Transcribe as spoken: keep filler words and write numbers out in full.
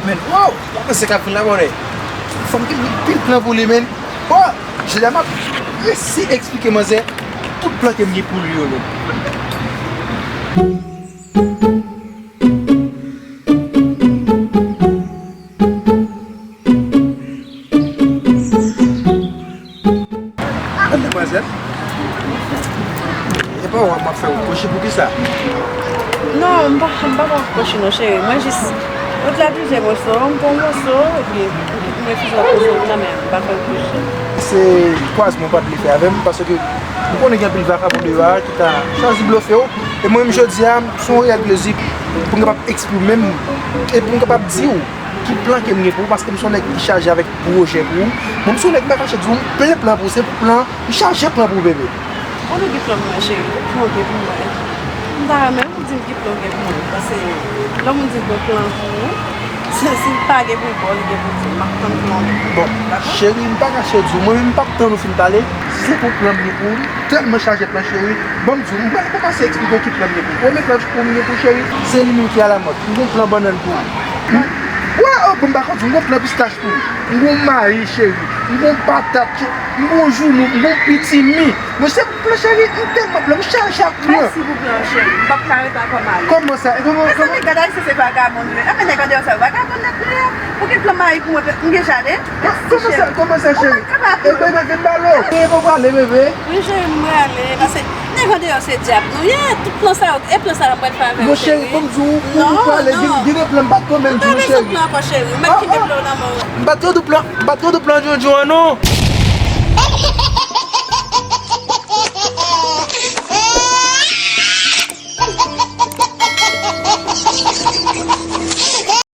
Men, wow, w ap panse k ap vin la, bònè. Fanm gen anpil plan pou li, men. Bon, jodi a m ap resi eksplike manzè tout plan ke m gen pou li yo, men. Mademoiselle, e pa w m ap fè repwoche, poukisa? Non, m pa, m pa fè repwoche non, cheri. Mwen jis, yo t la plizyè moso, m pran yon moso, epi m refize w ap poze m nan, men m pa fè repwoche. Se kwazman w pa t vle fè avè m, paske m konnen gen anpil vakabon deyò a ki ta chwazi blofe w. E mwen menm jodi a, se yon reyèl plezi pou m kapab eksprime m e pou m kapab di w ki plan ke m gen pou ou, paske m se yon nèg ki chaje avèk pwojè pou ou. Bon, m se yon nèg, m pa kache di w, m plen plan pou ou, se plan, m chaje plan pou ou, bebe. Bon, nou gen plan pou mwen, cheri. Plan w gen pou mwen. M ta renmen ou di m ki plan w gen pou mwen. Paske lè yon moun di l gen plan pou ou, se, si l pa gen pou l ba w, li gen pou l di m. M ap tann plan w gen pou mwen. Bon, cheri, m pa kache di w, mwen menm m p ap tann ou fin pale. Si se pou plan m gen pou ou, m tèlman chaje plan, cheri. Ban m di w, m pral kòmanse eksplike w ki plan m gen pou ou. Premye plan pou m gen pou ou, cheri, se li menm ki alamòd. M gon plan bannann pou ou. Wè, oh, bon, m pa konn di w, m gon plan pistach pou ou. M gon mayi, cheri. M gon patat, che-, m gon jounou, m gon pitimi. Mwen se plan, cheri, m tèlman plan, m chaje ak plan. Mèsi pou plan, cheri. M p ap ka rete ankò, m ale. Kòman sa? E kòman, kòman? Mezanmi, gad Ayisyen se vagabon nou ye. Anfen, nèg andeyò sa yo vagabon nèt nou ye. Ou gen plan mayi pou mwen, m gen jaden. Kòman sa, kòman sa, cheri? E bebe, vin ba lo. E pou prale, bebe. Wi, cheri, m prale. Paske nèg andeyò se dyab nou ye. Tout plan sa yo, e plan sa yo m pral fè avè w, cheri. Bon, cheri, ban m di w, pou ou prale, gen, gen de plan m pa t konn menm di w, cheri. M pa bezwen plan ankò, cheri. M mèt kite plan w nan men w. M pa t konn plan, m pa t konn plan djondjon an, non.